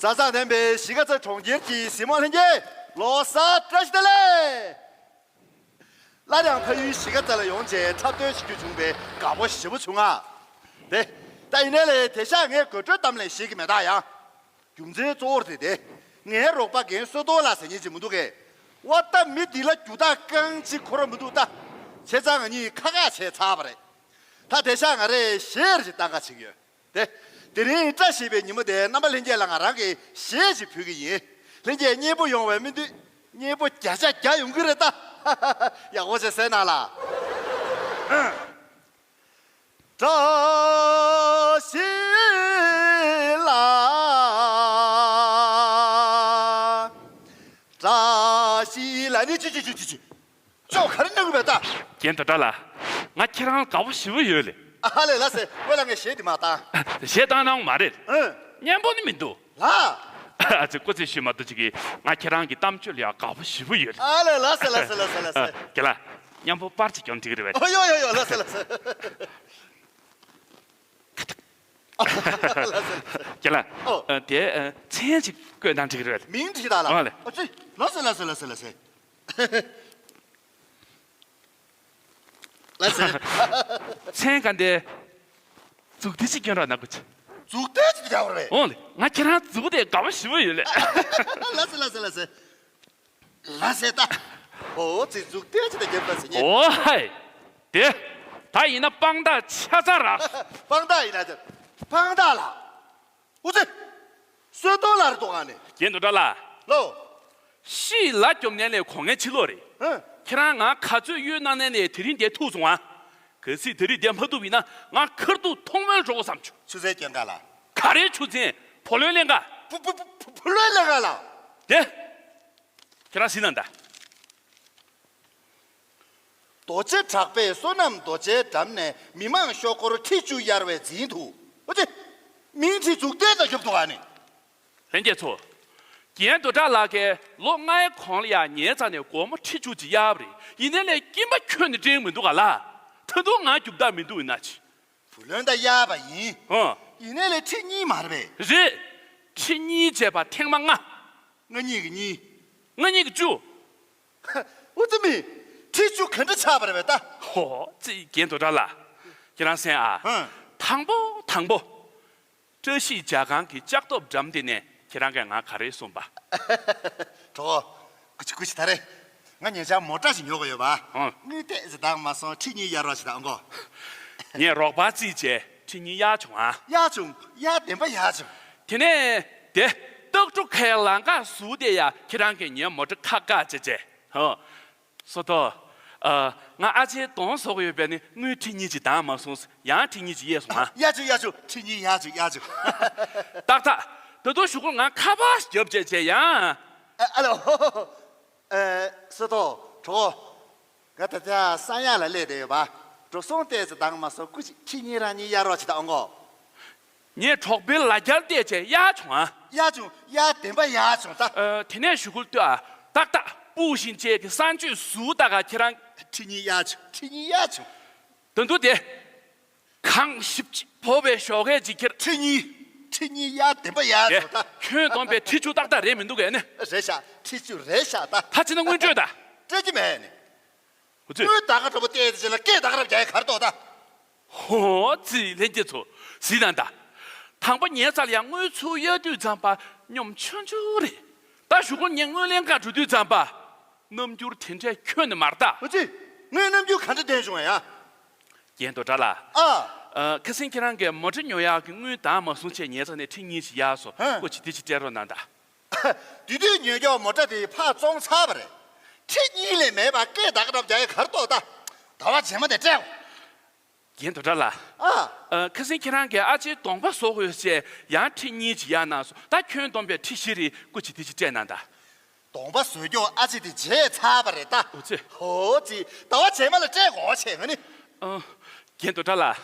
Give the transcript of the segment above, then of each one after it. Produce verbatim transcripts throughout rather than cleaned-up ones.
བཟང་ལྡན་པའི་གཞིས་ཀ་རྩེ་གྲོང་ཁྱེར་གྱི་གཟིགས་མོ་ལྷན་རྒྱས། ལོ་གསར་བཀྲ་ཤིས་བདེ་ལེགས། སླར་ཡང་ཕ་ཡུལ་གཞིས་ཀ་རྩེ་ལ་ཡོང་བྱས་འཁྲབ་སྟོན་བྱེད་རྒྱུ་བྱུང་བས་དགའ་པོ་ཞེ་པོ་བྱུང་ང་། དེ། ད་ཡིན་ནའི་ལས་དེང་སང་ངས་དགོད་བྲོའི་གཏམ་ལས་ཤེས་ཀྱི་མེད་ད་ཡང་། རྒྱུ་མཚན་གཙོ་བོར་དེ་དེ། ངའི་རོགས་པ་རྒན་བསོད་རྡོར་ལགས་ཟེར་མཁན་ཅིག་མི་འདུག་གས། ཝ་ད་མི་འདི་ལ་རྒྱུ་དག་རྐང་གཅིག་འཁོར་མི་འདུག་ད། བྱས་ཙང་ང་གཉིས་ཁ་ཁ་བྱས་ཚར་བ་རེད། ད་དེང་སང་ང་རས་གཞས་ཅིག་བཏང་ག་བྱེད་ཀྱི་ཡོད། དེ། དེ་རིང་བཀྲ་ཤིས་པའི་ཉིན་མོ་དེ་རྣམ་པ་ལྷན་རྒྱས་ལ་ང་རང་གིས་གཞས་ཅིག་ཕུལ་གྱི་ཡིན། ལྷན་རྒྱས་སྙན་པོ་ཡོང་བའི་སྨོན་འདུན། སྙན་པོ་བརྒྱ་ཆ་བརྒྱ་ཡོང་གི་རེད་ད། ཡག་པོ་ཅིག་གསན་གནང་ལ། བཀྲ་ཤིས་ལ། བཀྲ་ཤིས་ལ་ནི་ཅི་ཅི་ཅི་ཅི་ཅི། ཅོག་ག་རེ་གནང་གི་མེད་ད། རྒན་དོ་བཀྲ་ལགས། ང་ཁྱེད་རང་དགའ་པོ་ཞེ་པོ་ཡོད་ལེ། ཨ་ལས་ལགས་སེ། དངོས་ལ་ངས་གཞས་འདི་མ་བཏང་། གཞས་བཏང་གནང་མ་རེད། ཨང་། སྙན་པོ་ནི་མི་འདུག་ལ། ཨ་ཙི་སྐུ་ཚེ་ཞུས་མ་གཏོགས་ཅིག་གིས་ང་ཁྱེད་རང་གི་གཏམ་བརྗོད་ལ་ཡང་དགའ་པོ་ཞེ་པོ་ཡོད་ལེ། ཨ་ལས་ལགས་སེ་ལགས་སེ་ལགས་སེ་ལགས་སེ། རྒན་ལགས། སྙན་པོ་པར་ཅིག་ཀྱང་འགྲིག་གི་རེད་པས། ཨོ་ཡོ་ཡོ་ཡོ་ལགས་སེ་ལགས་སེ། རྒན་ལགས། ཨོ། ཨ་དེ་ཨ་མཚན་ཅིག་བཀོད་གནང་འགྲིག་གི་རེད་པས། མིང་བྲིས་དང་ལ། ཨོ་ལེ། ཨོ་ཙི། ལགས་སེ་ལགས་སེ་ལགས་སེ་ལགས་སེ། ལགས་སེ། མཚན་ག་འདི། མཛུག་ཐེལ་ཅིག་གྱོན་རོགས་གནང་གོ་ཆེ། མཛུག་ཐེལ་ཅིག་རྒྱག་པ་རེད། འོང་ལེ། ང་ཁྱེད་རང་མཛུག་དེ་དགའ་པོ་ཞེ་པོ་ཡོད་ལེ། ལགས་སེ་ལགས་སེ་ལགས་སེ། ལགས་སེ་ད། ཨོ་ཙི་མཛུག་ཐེལ་ཅིག་དང་རྒྱབ་པ་ཟེར་ཉེ། ཨོ་ཧའི། དེ། ད་ཡིན་ན་དཔང་རྟགས་ཆ་ཚང་རག་དཔང་རྟགས་ཡིན་ན་དེ། དཔང་རྟགས་ལ། ཨུ་ཙི། བསོད་རྡོར་ལགས་རེད་འདུག་ག་ནི། རྒན་དོ་བཀྲ་ལགས། ལོ། ཤི་ལ་སྐྱོབ་མཁན་ལས་གོ་མཁན་ཕྱི་ལོགས་རེད། ཧུ། ཁྱེད་རང་ང་ག་ཚོད་གཡོལ་གནང་ནས་ནས་དེ་རིང་འདིར་ཐུག་སོང་ཨ། གལ་སྲིད་དེ་རིང་འདིར་མ་ཐུག་པ་ཡིན་ན་ང་ཁ་ཐུག་མཐོང་མེད་འགྲོ་གོ་བསམ་བྱུང་། ཆུ་ཚན་སྐྱོན་ག་ལ། ག་རེ་ཆུ་ཚན། བུ་ལོན་ལེན་ག། བུ་བུ་བུ་བུ་ལོན་ལེན་ག་ལ། དེ། ཁྱེད་རང་གཟིགས་གནང་ད། རྡོ་རྗེ་གྲགས་པས་བསོད་ནམས་རྡོ་རྗེའི་འགྲམ་ནས་མི་མང་ཤོག་སྒོར་ཁྲི་བཅུ་གཡར་བའི་འཛིན་དུ། ཨོ་ཙི། མིང་ཁྲི་མཛུག་ཐེལ་དང་རྒྱབ་འདུག་ཨ་ནི། ལྷན་རྒྱས་ཚོ། རྒན་དོ་བཀྲ་ལགས་ཀྱིས་ལོ་ལྔའི་གོང་ལ་ཡང་ཉེ་ཚ་ནས་སྒོར་མོ་ཁྲི་བཅུ་ཅིག་གཡར་བ་རེད། ཡིན་ནའི་ལས་སྐྱིན་པ་ཁྱོན་ནས་སྤྲད་མི་འདུག་ག་ལ། ད་དུང་ང་རྒྱུ་བདག་མི་འདུག་ཡིན་ན་ཅི། བུ་ལོན་ད་གཡར་བ་ཡིན། ཨོ། ཡིན་ནའི་ལས་ཁྲི་གཉིས་མ་རེད་པས། རེད། ཁྲི་གཉིས་བྱས་པ་ཐེངས་མ་ལྔ། ལྔ་གཉིས་ཀྱི་གཉིས། ལྔ་གཉིས་ཀྱི་བཅུ། ཨུ་ཙི་མི། ཁྲི་བཅུ་ག་འདྲ་ཆགས་པ་རེད་པས་ད། ཧོ་ཙི་རྒན་དོ་བཀྲ་ལགས། ཁྱེད་རང་གསན་ཨ། ཧུམ། དང་པོ་དང་པོ། བཀྲ་ཤིས་ཇ་ཁང་གི་ལྕགས་ཐབ་འགྲམ་དེ་ནས་ཁྱེད་རང་གིས་ང་ག་རེ་གསུངས་པ། གྲོགས། སྐུ་མཁྱེན་སྐུ་མཁྱེན་ད་རེས། ང་ཉེ་ཆར་མོ་ཊ་ཞིག་ཉོ་དགོས་ཡོད་པ། ཨང་། དངུལ་ཏོག་ཙམ་འདང་མ་སོང་ཁྲི་གཉིས་གཡར་རོགས་བྱེད་དང་ཨང་གོ། ངས་རོགས་པ་བརྩིས་བྱས་ཁྲི་གཉིས་གཡར་བྱུང་ཨ། གཡར་བྱུང་། གཡར་བདེན་པ་གཡར་བྱུང་། དེ་ནས་དེ་སྟག་གྲོ་ཁའི་ལམ་ཁ་ཟུར་དེ་ཡ་ཁྱེད་རང་གིས་ངའི་མོ་ཊ་ཁ་བཀག་བྱས་བྱས། ཧོ། བསོད་རྡོར། ཨ། ང་ཨ་ཅེ་གདོང་བཟོ་གི་ཡོད་པས་ནི་དངུལ་ཁྲི་གཉིས་ཅིག་འདང་མ་སོང་། ཡང་ཁྲི་གཉིས་ཅིག་གཡར་སོང་ཨ། གཡར་བྱུང་གཡར་བྱུང་། ཁྲི་གཉིས་གཡར་བྱུང་གཡར་བྱུང་། ཏག་ཏག་ད་དུང་གཞུག་གུར་ང་ཁ་པར་ཞིག་རྒྱབ་བྱས་བྱས་ཡང་། ཨ་ཨ་ལོ། ཨེ། བསོད་རྡོར་གྲོགས། ང་ད་ལྟ་བསམ་ཡག་ལ་སླེབས་བསྡད་ཡོད་པ། འགྲོ་སོང་ཏོག་ཙམ་འདང་མ་སོང་། སྐུ་མཁྱེན་ཁྲི་གཉིས་རང་གཉིས་གཡར་རོགས་བྱེད་དང་ཨང་གོ། ངས་གྲོགས་པོའི་ལ་རྒྱར་བལྟས་བྱས་གཡར་བྱུང་ཨ། གཡར་བྱུང་། གཡར་བདེན་པ་གཡར་བྱུང་ད། ཨ། དེ་ནས་གཞུག་གུར་ལྟོས་ཨ། ཏག་ཏག་སྤུ་ཤིང་བཅས་ཀྱི་གསང་སྤྱོད་ཟུར་ལྟ་ག་ཁྱེད་རང་། ཁྲི་གཉིས་གཡར་བྱུང་། ཁྲི་གཉིས་གཡར་བྱུང་། ད་དུང་དེ། གངས་ཞིབ་ཅིག་ཕོག་པའི་ཞོགས་ཀས་ཅིག་ཁྱེར། ཁྲི་གཉིས། ཁྲི་གཉིས་གཡར་བདེན་པ་གཡར་བྱུང་ད། ཁྱོན་བསྡོམས་པའི་ཁྲི་བཅུ་ཏག་ཏག་རེད་མི་འདུག་གས་ནི། རེད་ཤག་ཁྲི་བཅུ་རེད་ཤག་ད། ད་ཕྱིན་ན་དངུལ་སྤྲོད་ད། སྤྲད་ཀྱི་མེད་ནི། འུ་ཚོས། དངུལ་ད་ག་འགྲོ་པོ་བལྟས་དེ་ཅི་ལ་སྐད་ད་ག་རབ་རྒྱག་ཡ་གར་གཏོགས་ད། ཧོ་ཙི་ལྷན་རྒྱས་ཚོ། གཟིགས་དང་ད། དང་པོ་ཉལ་ཚར་ལ་ཡང་དངུལ་ཚུར་གཡར་དུས་ཙམ་པ་སྙོམས་ཆུང་ཆུང་རེད། ད་གཞུག་གུར་ངས་དངུལ་ལེན་ག་འགྲོ་དུས་ཙམ་པ། རྣམ་འགྱུར་དེ་འདྲས་ཁྱོན་ནས་མ་རེད་ད། འུ་ཙི། ངའི་རྣམ་འགྱུར་ག་འདྲ་བསྟན་བྱུང་བ་ཡ། རྒན་དོ་བཀྲ་ལགས། ཨ། ཨ། ཁ་སང་ཁྱེད་རང་གིས་མོ་ཊ་ཉོ་ཡག་གི་དངུལ་འདང་མ་སོང་བྱས་ཉལ་ཚར་ནས་ཁྲི་གཉིས་ཤིག་གཡར་སོང་། ཧ། སྐུ་མཁྱེན་དེ་ཅིག་སྤྲད་རོགས་གནང་ད། དེ་དུས་ཉོས་ཀྱོག་མོ་ཊ་དེ་ཕར་བཙོངས་ཚར་བ་རེད། ཁྲི་གཉིས་ལས་མེད་པ་སྐད་ད་ག་འགྲོ་རྒྱག་ཡ་གར་གཏོགས་ད། ཟླ་བ་རྗེས་མ་དེ་སྤྲད། རྒན་དོ་བཀྲ་ལགས། ཨ། ཨ། ཁ་སང་ཁྱེད་རང་གིས་ཨ་ཅེའི་གདོང་པ་བཟོ་དགོས་ཞེས་ཡང་ཁྲི་གཉིས་ཅིག་གཡར་གནང་སོང་། ད་ཁྱོན་བསྡོམས་པའི་ཁྲི་བཞི་རེ་སྐུ་མཁྱེན་དེ་ཅིག་སྤྲད་གནང་ད། གདོང་པ་བཟོས་ཀྱོག་ཨ་ཅེ་དེ་བརྗེད་ཚར་བ་རེད་ད། འུ་ཚོས། ཧོ་ཙི། ཟླ་བ་རྗེས་མ་ལ་སྤྲད་དགོས་བྱས་ང་ནི། ཨ། རྒན་དོ་བཀྲ་ལགས།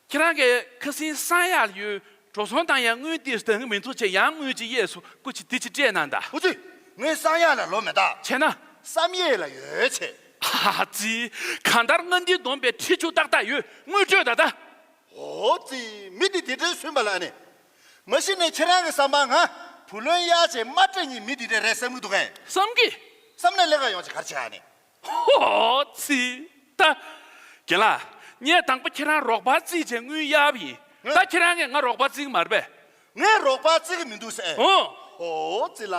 ཁྱེད་རང་གིས་ཁ་སང་བསམ་ཡག་ལ་ཡོད། འགྲོ་སོང་བཏང་ཡག་དངུལ་ཏོག་ཙམ་འདང་གི་མི་འདུག་བྱས་ཡང་དངུལ་ཅིག་གཡར་སོང་། སྐུ་མཁྱེན་དེ་ཅིག་སྤྲད་གནང་ད། འུ་ཙི། ངའི་བསམ་ཡག་ལ་ལོ་མེད་ད། བྱས་ན། བསམ་ཡས་ལ་ཡོད་བྱས། ཧ་ཙི། གང་ལྟར་ང་འདི་བསྡོམས་པའི་ཁྲི་བཅུ་ཏག་ཏག་ཡོད། དངུལ་སྤྲོད་ད་ད། ཨོ་ཙི། མི་འདི་དེ་འདྲའི་སུན་པ་ལ་ཨ་ནི། མ་གཞི་ནས་ཁྱེད་རང་གི་བསམ་པ་ང་ བུ་ལོན་གཡར་བྱས་མ་སྤྲད་མཁན་མི་འདི་འདྲ་རེད་བསམ་གྱི་འདུག་གས། བསམ་གི། བསམ་ནས་ལས་ཀ་ཡོང་བྱས་ག་རེ་བྱེད་ཨ་ནི། ཧོ་ཙི། ད། རྒན་ལགས། ངས་དང་པོ་ཁྱེད་རང་རོགས་པ་བརྩིས་བྱས་དངུལ་གཡར་བ་ཡིན། ད་ཁྱེད་རང་གིས་ང་རོགས་པ་བརྩི་གི་མ་རེད་པས། ངས་རོགས་པ་བརྩི་གི་མི་འདུག་ཟེར། ཨོ། ཧོ་ཙི་ལ།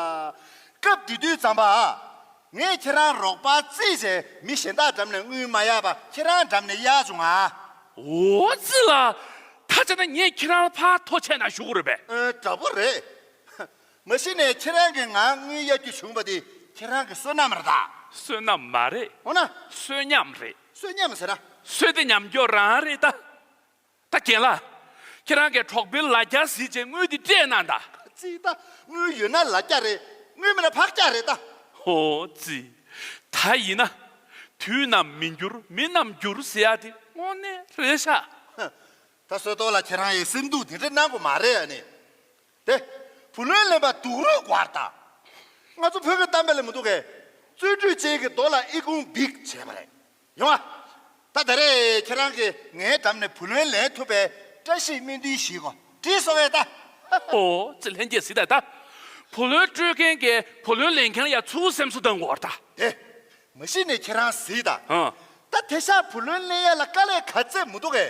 སྐབས་དེ་དུས་ཙམ་པ། ངས་ཁྱེད་རང་རོགས་པ་བརྩིས་བྱས་མི་གཞན་དག་འགྲམ་ནས་དངུལ་མ་གཡར་བ་ཁྱེད་རང་འགྲམ་ནས་གཡར་བྱུང་ང་། ཨོ་ཙི་ལ། ད་བྱས་ན་ངས་ཁྱེད་རང་ལ་ཕར་ཐོ་ཆད་ན་ཞུ་དགོས་རེད་པས། ཨ། འདྲ་པོ་རེད། མ་གཞི་ནས་ཁྱེད་རང་གིས་ང་དངུལ་གཡར་རྒྱུ་བྱུང་བ་དེ་ཁྱེད་རང་གི་བསོད་ནམས་རེད་ད། བསོད་ནམས་མ་རེད། འོ་ན། བསོད་ཉམས་རེད། བསོད་ཉམས་ཟེར་ན། བསོད་བདེ་ཉམས་སྐྱོ་རང་རེད་ད། ད་རྒན་ལགས། ཁྱེད་རང་གིས་གྲོགས་པོའི་ལ་རྒྱ་གཟིགས་བྱས་དངུལ་དེ་སྤྲད་གནང་ད། ཙི་ད། དངུལ་ཡོད་ན་ལ་རྒྱ་རེད། དངུལ་མེད་ན་ཕག་རྒྱ་རེད་ད། ཧོ་ཙི། ད་ཡིན་ན། དུས་རྣམས་མི་འགྱུར་མི་རྣམས་འགྱུར་ཟེར་ཡ་དེ་དངོས་གནས་རེད་ཤག་ད་བསོད་རྡོར་ལགས་ཁྱེད་རང་ཡིས་སེམས་སྡུག་དེ་འདྲ་གནང་དགོས་མ་རེད་ཨ་ནི། དེ། བུ་ལོན་ལེན་པ་སྡུག་རུས་དགོས་པ་རེད་ད། ང་ཚོ་བོད་ཀྱི་གཏམ་དཔེ་ལ་མི་འདུག་གས། བརྩོན་འགྲུས་ཅན་གྱི་རྡོ་ལ་ཨི་ཁུང་འབིགས་བྱས་པ་རེད། ཡོང་ཨ། ད་ད་རེས་ཁྱེད་རང་གིས་ངའི་འགྲམ་ནས་བུ་ལོན་ལེན་ཐུབ་པའི་བཀྲ་ཤིས་སྨོན་འདུན་ཞུ་གོ། བྲིས་སོང་བས་ད། ཨོ་ཙི། ལྷན་རྒྱས་གཟིགས་དང་ད། བུ་ལོན་སྤྲོད་མཁན་གྱིས་བུ་ལོན་ལེན་མཁན་ལ་ཡ་ཚུར་སེམས་གསོ་གཏང་དགོས་པ་རེད་ད། དེ། མ་གཞི་ནས་ཁྱེད་རང་གཟིགས་དང་། ཨ། ད་དེ་ཤག་བུ་ལོན་ལེན་ཡ་ལ་དཀའ་ལས་ག་ཚད་མི་འདུག་གས།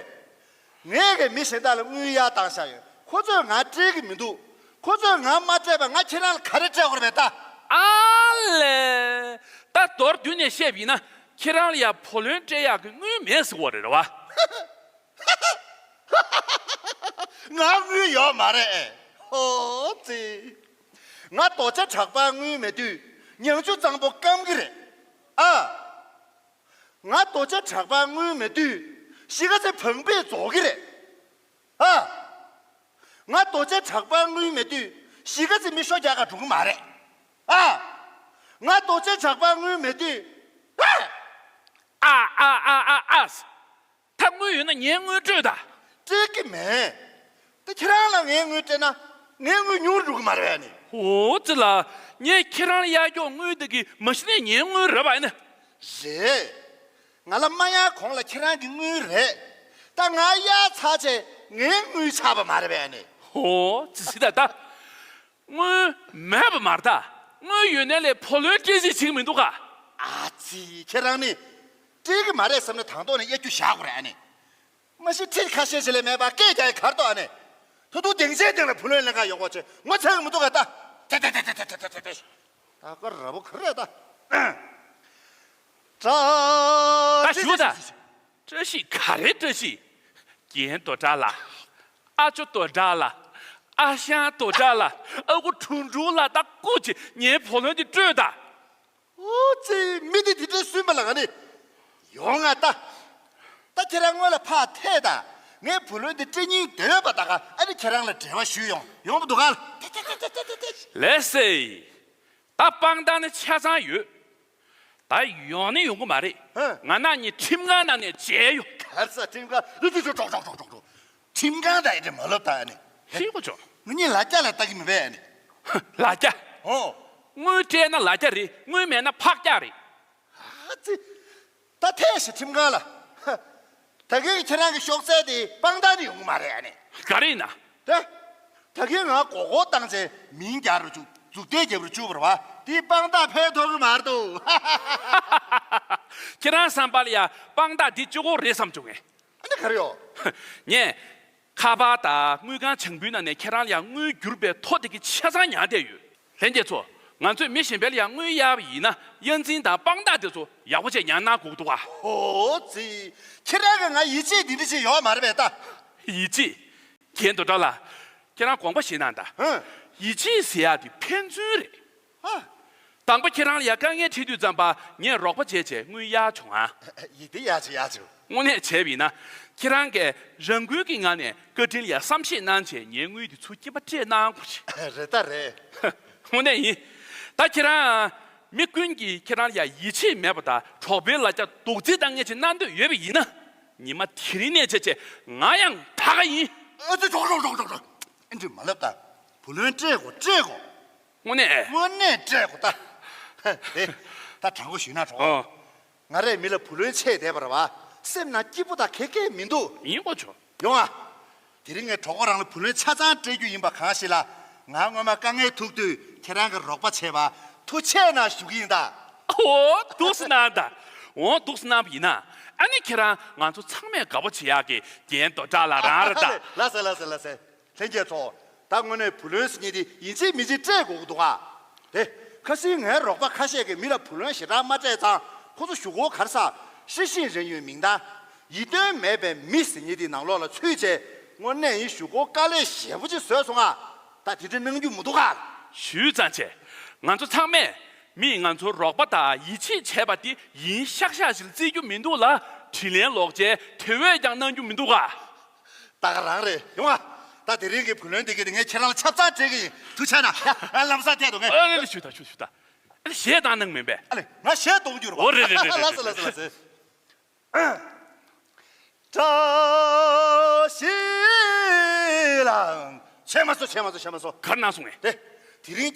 ངས་གས་མི་གཞན་དག་ལ་དངུལ་གཡར་བཏང་བཞག་ཡོད། ཁོ་ཚོས་ང་སྤྲད་ཀྱི་མི་འདུག་ཁོ་ཚོས་ང་མ་སྤྲད་པ་ང་ཁྱེད་རང་ལ་ག་རེ་སྤྲད་དགོས་རེད་པས་ད། ཨ་ལས། ད་མདོར་བསྡུས་ནས་བཤད་པ་ཡིན་ན་ཁྱེད་རང་ལ་ཡ་བུ་ལོན་སྤྲད་ཡག་གི་དངུལ་མེད་ཟེར་བ་རེད་རེད་བ། ང་དངུལ་ཡོད་མ་རེད་ཨེ། ཧོ་ཙི། ང་རྡོ་ཆས་གྲགས་པ་དངུལ་མེད་དུས་ཉང་ཆུ་གཙང་པོ་སྐམ་གི་རེད། ཨ། ང་རྡོ་ཆས་གྲགས་པ་དངུལ་མེད་དུས་གཞིས་ཀ་རྩེ་བང་པས་རྫོགས་ཀྱི་རེད། ཨ། ང་རྡོ་ཆས་གྲགས་པ་དངུལ་མེད་དུས་གཞིས་ཀ་རྩེ་མི་ཤོ་རྒྱག་ག་འགྲོ་གི་མ་རེད། ཨ། ང་རྡོ་ཆས་གྲགས་པ་དངུལ་མེད་དུས། ཨ། ཨ་ཨ་ཨ་ཨ་ཨ། ད་དངུལ་ཡོད་ན་ངའི་དངུལ་སྤྲོད་དང་། སྤྲད་ཀྱི་མེད། ད་ཁྱེད་རང་ལ་ངའི་དངུལ་སྤྲད་ན་ངའི་དངུལ་ཉུང་རུ་འགྲོ་གི་མ་རེད་ཨ་ནི། ཨོ་ཙི་ལ། ངས་ཁྱེད་རང་ལ་གཡར་རྒྱུ་དངུལ་འདི་གི་མ་གཞི་ནས་ངའི་དངུལ་རེད་པ་ཨ་ནི། རེད། ང་ལ་མ་གཡར་གོང་ལ་ཁྱེད་རང་གི་དངུལ་རེད། ད་ང་གཡར་ཚར་རྗེས་ངའི་དངུལ་ཆགས་པ་མ་རེད་པས་ཨ་ནི། ཨོ་ཙི་ཙི་ད་ད། དངུལ་མེད་པ་མ་རེད་ད། དངུལ་ཡོད་ནའི་ལས་བུ་ལོན་སྤྲད་རྩིས་བྱེད་ཀྱི་མི་འདུག་ག། ཨ་ཙི། ཁྱེད་རང་ནི། སྤྲད་ཀྱི་མ་རེད་བསམ་ན་དང་ཐོག་ནས་གཡར་རྒྱུ་བཞག་དགོས་རེད་ཨ་ནི། མ་གཞི་ཁྲིད་ཁ་ཤས་ཤིག་ལས་མེད་པ་སྐད་རྒྱག་ཡ་གར་ཏོ་ཨ་ནི། ད་དུང་སྡིངས་ཆའི་སྟེང་ལ་བུ་ལོན་ལེན་ག་ཡོང་གོ་ཆེ་ངོ་ཚ་གི་མི་འདུག་ག་ད། ཏེ་ཏེ་ཏེ། ད་ཀ་ར་བོ་ག་རེད་ད། ད་ཞུ་ད། བཀྲ་ཤིས་ག་རེ་བཀྲ་ཤིས། རྒན་རྡོ་གྲགས་ལགས། ཨ་ཅོ་རྡོ་གྲགས་ལགས། ཨ་ཞང་རྡོ་གྲགས་ལགས། ཨ་ཁུ་དྲུང་དྲུང་ལགས། ད་སྐུ་མཁྱེན། ངའི་བུ་ལོན་འདི་སྤྲོད་དང་། ཨོ་ཙི། མི་འདི་དེ་འདྲའི་སུན་པ་ལ་ང་ནི། ཡོང་ང་ད། ད་ཁྱེད་རང་སྔོན་ལ་ཕར་ཐད་དང་། ངའི་བུ་ལོན་འདི་སྤྲད་སྙིང་འདོད་པ་ད་ག་ཨ་ནི་ཁྱེད་རང་ལ་འབྲེལ་བ་ཞུས་ཡོང་། ཡོང་གི་འདུག་ག། ལགས་སེ། ད་དཔང་རྟགས་ནི་ཆ་ཚང་ཡོད། ད་ཡོང་ནི་ཡོང་གི་མ་རེད། ཧ། ང་ནང་གཉིས་ཁྲིམས་ཁང་ནང་ནས་མཇལ་ཡོང་། ག་རེ་ཟེར། ཁྲིམས་ཁང་། ཁྲིམས་ཁང་ད་ཨེ་འདྲ་མ་ལབ་ད་ཨ་ནི། ཤེས་གོ་ཆོག་ང་གཉིས་ལ་རྒྱ་ལ་ལྟ་གི་མི་བས་ཨ་ནི། ལ་རྒྱ། ཨོ། དངུལ་སྤྲད་ན་ལ་རྒྱ་རེད། དངུལ་མེད་ན་ཕག་རྒྱ་རེད། ཨ་ཙི། ད་ཐད་ཤིག་ཁྲིམས་ཁང་ལ། ད་གིན་ཁྱེད་རང་གི་ཤོག་ཚད་དེ་དཔང་རྟགས་ནི་ཡོང་གི་མ་རེད་ཨ་ནི། ག་རེ་ཡིན་ན། ད། ད་གིན་ང་མགོ་སྐོར་བཏང་ཚེ་མིང་རྒྱག་རུ་བཅུག་མཛུབ་ཐེལ་རྒྱབ་རུ་བཅུག་པ་རེད་བ། དེའི་དཔང་རྟགས་ཕན་ཐོགས་གི་མ་རེད་དོ། ཁྱེད་རང་བསམ་པ་ལ་ཡ་དཔང་རྟགས་འདི་གཅིག་པོ་རེད་བསམ་བྱུང་ངས། ཨ་ནི་ག་རེ་ཡོད། ངས་ཁ་པར་དང་དངུལ་ཁང་བྱང་བུའི་ནང་ནས་ཁྱེད་རང་ལ་ཡ་དངུལ་བསྒྱུར་བའི་ཐོ་དེ་གི་ཆ་ཚང་ཉར་བསྡད་ཡོད། ལྷན་རྒྱས་ཚོ། ང་ཚོས་མི་གཞན་པ་ལ་ཡ་དངུལ་གཡར་བ་ཡིན་ན་གཡར་འཛིན་དང་དཔང་རྟགས་དེ་ཚོ་ཡག་པོ་བྱས་ཉར་གནང་དགོས་ཀྱི་འདུག་ག། ཨོ་ཙི། ཁྱེད་རང་གིས་ང་ཡིད་ཆེས་འདི་འདྲ་ཞིག་ཡོད་མ་རེད་པས་ད། ཡིད་ཆེས། རྒན་རྡོ་གྲགས་ལགས། ཁྱེད་རང་དགོངས་པ་བཞེས་གནང་དང་། ཧ། ཡིད་ཆེས་ཟེར་ཡག་དེ་ཕན་ཚུན་རེད། ཧ། དང་པོ་ཁྱེད་རང་ལ་ཡ་དཀའ་ངལ་འཕྲད་དུས་ཙམ་པ་ངས་རོགས་པ་བྱས་བྱས་དངུལ་གཡར་བྱུང་ཨ། ཡིད་དེ་ཡག་ཅིག་ཡག་ཅིག་དངོས་གནས་བྱས་པ་ཡིན་ན། ཁྱེད་རང་གིས་རང་འགུལ་གྱི་ངང་ནས་བཀའ་དྲིན་ལ་ཡ་བསམ་ཤེས་གནང་བྱས་ངའི་དངུལ་དེ་ཚུར་སྐྱིན་པ་སྤྲད་གནང་དགོས་རེད། རེད་ད་རེད། དངོས་གནས་ཡིན། ད་ཁྱེད་རང་། མི་ཀུན་གྱིས་ཁྱེད་རང་ལ་ཡ་ཡིད་ཆེས་མེད་པ་དང་གྲོགས་པོའི་ལ་རྒྱ་རྡོག་རྫིས་བཏང་མཁན་ཅིག་མནར་འདོད་ཡོད་པ་ཡིན་ན། ཉི་མ་དེ་རིང་ནས་བྱས་བྱས་ང་ཡང་ད་ག་ཡིན། ཨ་ཙི། ཆོག་ཆོག་ཆོག་ཆོག་ཆོག་ཨེ་འདྲ་མ་ལབ་ད། བུ་ལོན་སྤྲད་དགོས་སྤྲད་དགོས། དངོས་གནས། དངོས་གནས་སྤྲད་དགོས་ད། དེ། ད་དྲང་པོ་ཞུས་ན་གྲོགས། ཨོ། ང་རས་མི་ལ་བུ་ལོན་ཆད་བསྡད་པ་རེད་བ། སེམས་ནང་སྐྱིད་པོ་དང་གད་སྐད་མི་འདུག་ཡིན་གོ་ཆོག་ཡོང་ཨ། དེ་རིང་ངས་གྲོགས་པོ་རང་ལ་བུ་ལོན་ཆ་ཚང་སྤྲད་རྒྱུ་ཡིན་པ་གང་ཞིག་ལ། ང་སྔོན་མ་དཀའ་ངལ་ཐུག་དུས་ཁྱེད་རང་གི་རོགས་པ་བྱས་པ་ཐུགས་རྗེ་ཆེ་གནང་ཞུ་གི་ཡིན་ད། ཨོ་འདུག་སེ་གནང་ད། འོ་འདུག་སེ་གནང་བ་ཡིན་ན། ཨ་ནི་ཁྱེད་རང་ང་ཚོ་ཚང་མས་དགའ་པོ་བྱེད་ཡག་གི་རྒྱན་རྡོ་གྲགས་ལགས་རང་རེད་ད། ལགས་སེ་ལགས་སེ་ལགས་སེ། ལྷན་རྒྱས་ཚོ། ད་དངོས་གནས་བུ་ལོན་ཟེར་མཁན་དེ་ཡིན་གཅིག་མིན་གཅིག་སྤྲད་དགོས་ཀྱི་འདུག་ག་དེ། ཁ་སང་ངའི་རོགས་པ་ཁ་ཤས་ཀྱིས་མི་ལ་བུ་ལོན་ཞེ་དྲག་མ་སྤྲད་ཙང་ཁོ་ཚོ་གཞུག་གུ་ག་རེ་ཟེར། ཧྲི་ཤིན་རེན་ཡུན་མིང་ཐང་། ཡིད་རྟོན་མེད་པའི་མི་ཟེར་མཁན་དེ་ནང་ལོགས་ལ་ཚུད་བྱས། དངོས་གནས་ཡིན་གཞུག་གུ་དཀའ་ལས་ཞེ་པོ་ཅིག་བཟོས་སོང་ང་། ད་དེ་འདྲ་གནང་རྒྱུ་མི་འདུག་ག་ཞུས་ཙང་བྱས། ང་ཚོ་ཚང་མས་མིས་ང་ཚོར་རོགས་པ་དང་ཡིད་ཆེས་བྱས་པ་དེ་ཡིན་ཤག་ཤག་ཞིག་བརྩི་རྒྱུ་མི་འདུག་ལ། དྲིན་ལན་ལོག་བྱས་དེ་བས་ཀྱང་གནང་རྒྱུ་མི་འདུག་ག་ད་ག་རང་རེད་ཡོང་ཨ། ད་དེ་རིང་གི་བུ་ལོན་དེ་གས་དེ་ངས་ཁྱེད་རང་ལ་ཆབ་ཚང་སྤྲད་གི་ཡིན། ཐུགས་ཆགས་ན་ཨ་ལམ་སང་ཐད་དོ་ངས། ཨ་ལེ་ལེ་ཞུ་ད་ཞུ་ཞུ་ད། ཨ་ལེ་གཞས་བཏང་གནང་མིན་པས། ཨ་ལེ་ང་གཞས་གཏོང་རྒྱུ་རེད་པ། ཨོ་རེད་རེད་རེད་རེད། ལགས་སོ་ལགས་སོ་ལགས་སོ། བཀྲ་ཤིས་ལགས། བྱས་མ་སོ་བྱས་མ་སོ་བྱས་མ་སོ། གར་གནང་སོང་ངས། དེ། དེ་རིང་